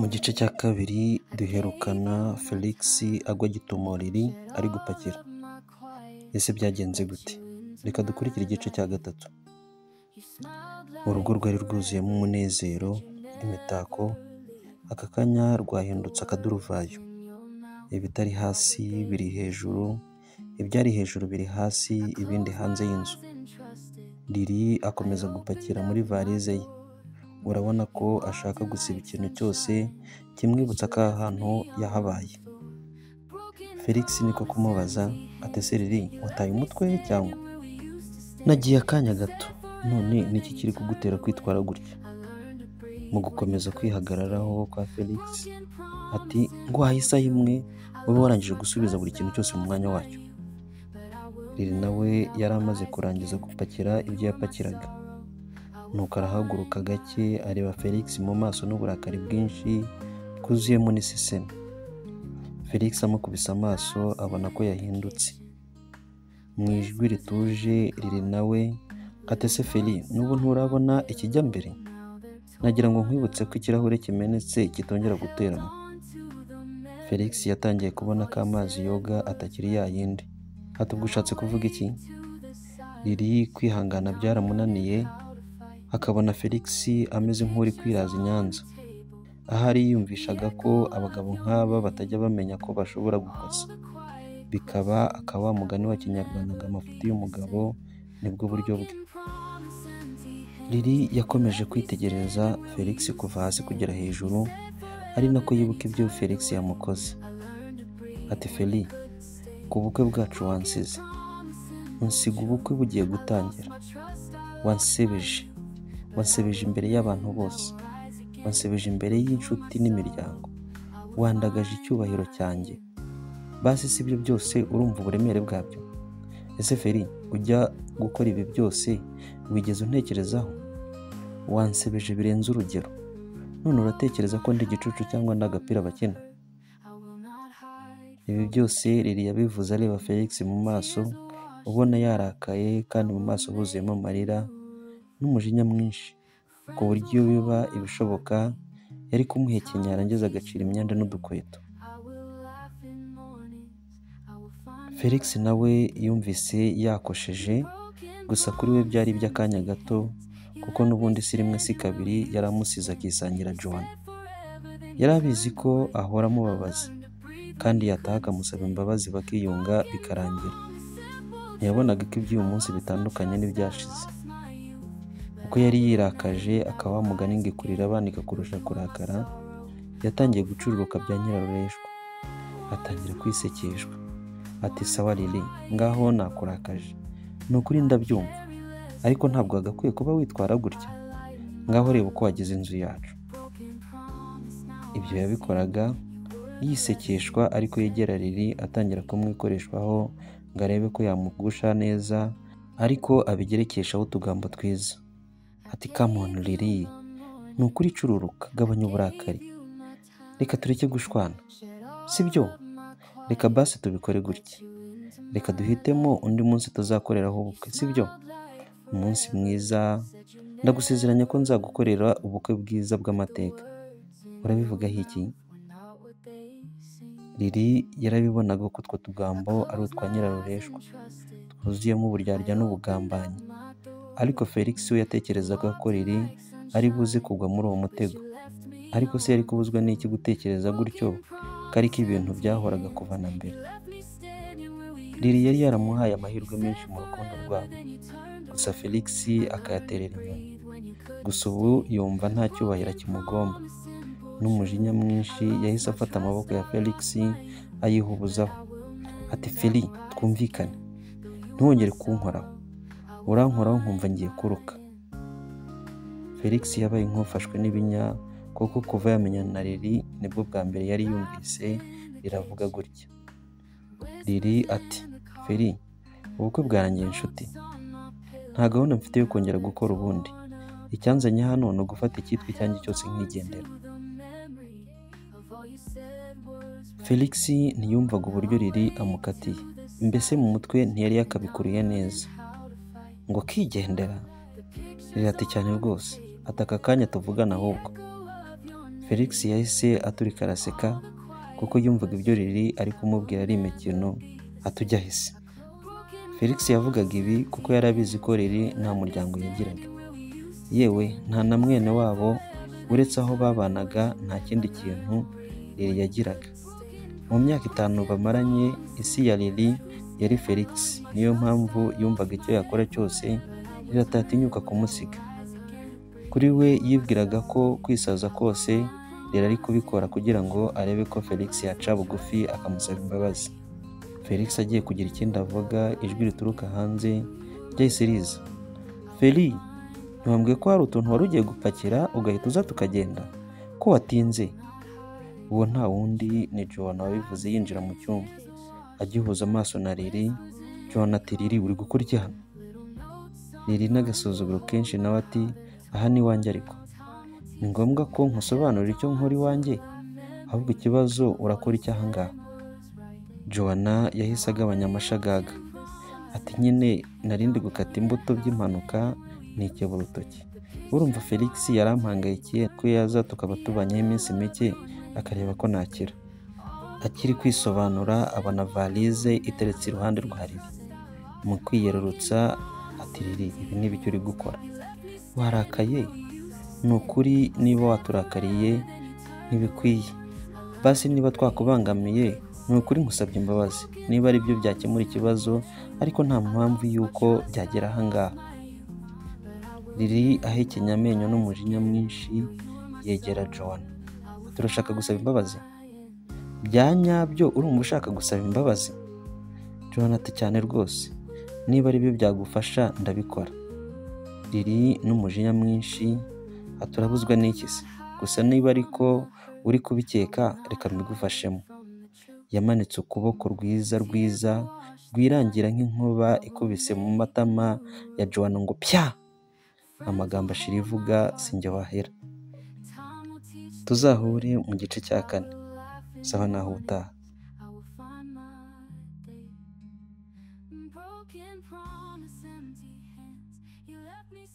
Mu gice cya kabiri duherukana Felix agwa gitumo Lily ari gupakira. Ese byagenze gute? Reka dukurikire igice cya gatatu. Urugo rwari rwuzuyemo umunezero, imitako, aka kanya rwahindutse akaduruvayo. Ibitari hasi biri hejuru, ibyari hejuru biri hasi, ibindi hanze y'inzu. Lily akomeza gupakira muri varize ye. Urabona ko ashaka gusiba ikintu cyose kimwibutsa ko aha hantu yahabaye. Felix niko kumubaza ati ese Lily wataye umutwe cyangwa? Nagiye akanya gato, none niki kiri kugutera kwitwara gutya? Mu gukomeza kwihagararaho kwa Felix ati nguhaye isaha imwe ube warangije gusubiza buri kintu cyose mu mwanya wacyo. Lily nawe yari amaze kurangiza gupakira ibyo yapakiraga. Nuko arahaguruka gake areba Felix mu maso n'uburakari bwinshi bwuzuyemo n'iseseme. Felix amukubise amaso abona ko yahindutse. Mu ijwi rituje Lily nawe ati ese Feli n'ubu nturabona ikijya mbere? Nagira ngo nkwibutse ko ikirahure kimenetse kitongera guterana. Felix yatangiye kubona ko amazi yoga atakiri ya yindi. Ati ubwo ushatse kuvuga iki? Lily kwihangana byaramunaniye, akabona Felix ameze nk'uri kwiraza i Nyanza. Ahari yiyumvishaga ko abagabo nk'aba batajya bamenya ko bashobora gukosa. Bikaba akaba wa mugani wa kinyarwanda ngo amafuti y'umugabo nibwo buryo bwe. Lily yakomeje kwitegereza Felix kuva hasi kugera hejuru, ari nako yibuka ibyo Felix yamukoze. Ati Feli, ku bukwe bwacu wansize. Unsiga ubukwe bugiye gutangira. Wansebeje. Wansebeje imbere y'abantu bose. Wansebeje imbere y'inshuti n'imiryango. Wandagaje icyubahiro cyanjye. Basi si ibyo byose urumva uburemere bwabyo? Ese Feli, ujya gukora ibi byose wigeze untekerezaho? Wansebeje birenze urugero. None uratekereza ko ndi igicucu cyangwa ndi agapira bakina? Ibi byose Lily yabivuze areba Felix mu maso, ubona yarakaye kandi mu maso huzuyemo amarira n'umujinya mwinshi, ku buryo iyo biba ibishoboka yari kumuhekenya yarangiza agacira imyenda n'udukweto. Felix nawe yumvise yakosheje, gusa kuri we byari iby'akanya gato, kuko n'ubundi si rimwe si kabiri yari amusize akisangira Joan. Yari abizi ko ahora amubabaza, kandi yataha akamusaba imbabazi bakiyunga bikarangira. Ntiyabonaga ko iby'uyu munsi bitandukanye n'ibyashize. Uko yari yirakaje akaba wa mugani ngo ikurira abana ikakurusha kurakara, yatangiye gucururuka bya nyirarureshwa. Atangira kwisekeshwa. Ati sawa Lily, ngaho nakurakaje. Ni ukuri ndabyumva, ariko ntabwo wagakwiye kuba witwara gutya. Ngaho reba uko wagize inzu yacu. Ibyo yabikoraga yisekeshwa, ariko yegera Lily atangira kumwikoreshwaho ngo arebe ko yamugusha neza, ariko abigerekeshaho utugambo twiza. Ati come on Lily, ni ukuri cururuka, gabanya uburakari. Reka tureke gushwana, sibyo? Reka basi tubikore gutya. Reka duhitemo undi munsi tuzakoreraho ubukwe, sibyo? Umunsi mwiza, ndagusezeranya ko nzagukorera ubukwe bwiza bw'amateka. Urabivugaho iki? Lily yarabibonaga ko utwo tugambo ari utwa nyirarureshwa, twuzuyemo uburyarya n'ubugambanyi. Ariko Felix we yatekerezaga ko Lily ari buze kugwa muri uwo mutego. Ariko se yari kubuzwa n'iki gutekereza gutyo, ko ariko ibintu byahoraga kuva na mbere? Lily yari yaramuhaye amahirwe menshi mu rukundo rwabo, gusa Felix akayaterera inyoni. Gusa ubu yumva nta cyubahiro kimugomba. N'umujinya mwinshi yahise afata amaboko ya Felix ayihubuzaho. Ati Feli, twumvikane, ntiwongere kunkoraho. Urankoraho nkumva ngiye kuruka. Felix yabaye nk'ufashwe n'ibinya, kuko kuva yamenyana na Lily nibwo bwa mbere yari yumvise riravuga gutya. Lily ati Feli, ubukwe bwarangiye inshuti. Nta gahunda mfite yo kongera gukora ubundi. Icyanzanye hano ni ugufata icyitwa icyanjye cyose nkigendera. Felix ntiyumvaga uburyo Lily amukatiye. Mbese mu mutwe ntiyari yakabikuriye neza. Ngo akigendera? Lily ati cyane rwose. Ati aka kanya tuvugana ahubwo. Felix yahise aturika araseka kuko yumvaga ibyo Lily ari kumubwira ari imikino atujya hese. Felix yavugaga ibi kuko yari abizi ko Lily nta muryango yagiraga, yewe nta na mwene wabo uretse aho babanaga nta kindi kintu Lily yagiraga. Mu myaka 5 bamaranye, isi ya Lily yari Felix, niyo mpamvu yumvaga icyo yakora cyose Lily atatinyuka kumusiga. Kuri we yibwiraga ko kwisaza kose Lily ari kubikora kugira ngo arebe ko Felix yaca bugufi akamusaba imbabazi. Felix agiye kugira ikindi avuga, ijwi rituruka hanze ryahise riza. Feli, ntiwambwiye ko hari utuntu wari ugiye gupakira ugahita uza tukagenda? Ko watinze? Uwo nta wundi ni Joanna wabivuze yinjira mu cyumba. Agihuza amaso na Lily, Joanna ati Lily uri gukora iki hano? Lily n'agasuzuguro kenshi nawe ati aha ni iwanjye ariko. Ni ngombwa ko nkusobanurira icyo nkora iwanjye? Ahubwo ikibazo urakora iki aha ngaha? Joanna yahise agabanya amashagaga ati nyine narindi gukata imbuto by'impanuka nikeba urutoki. Urumva Felix yarampangayikiye ko yaza tukaba tubanyeho iminsi mike akareba ko nakira. Akiri kwisobanura abona valise iteretse iruhande rwa Lily. Mu kwiyerurutsa ati Lily ibi ni ibiki uri gukora? Warakaye? Ni ukuri niba waturakariye ntibikwiye. Basi niba twakubangamiye ni ukuri nkusabye imbabazi, niba ari byo byakemura ikibazo, ariko nta mpamvu y'uko byagera aha ngaha. Lily ahekenya amenyo n'umujinya mwinshi yegera Joanna. Turashaka gusaba imbabazi? Bya nyabyo urumva ushaka gusaba imbabazi? Joanna ati cyane rwose, niba ari byo byagufasha ndabikora. Lily n'umujinya mwinshi aturabuzwa n'iki se? Gusa niba ariko uri kubikeka reka mbigufashemo. Yamanitse ukuboko rwiza rwiza rwirangira nk'inkuba ikubise mu matama ya Joanna ngo pya! Amagambo ashira ivuga sinjye wahera. Tuzahure mu gice cya 4. Sawa naho utaha.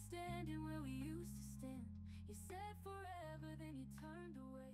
Standing where we used to stand. You said forever, then you turned away.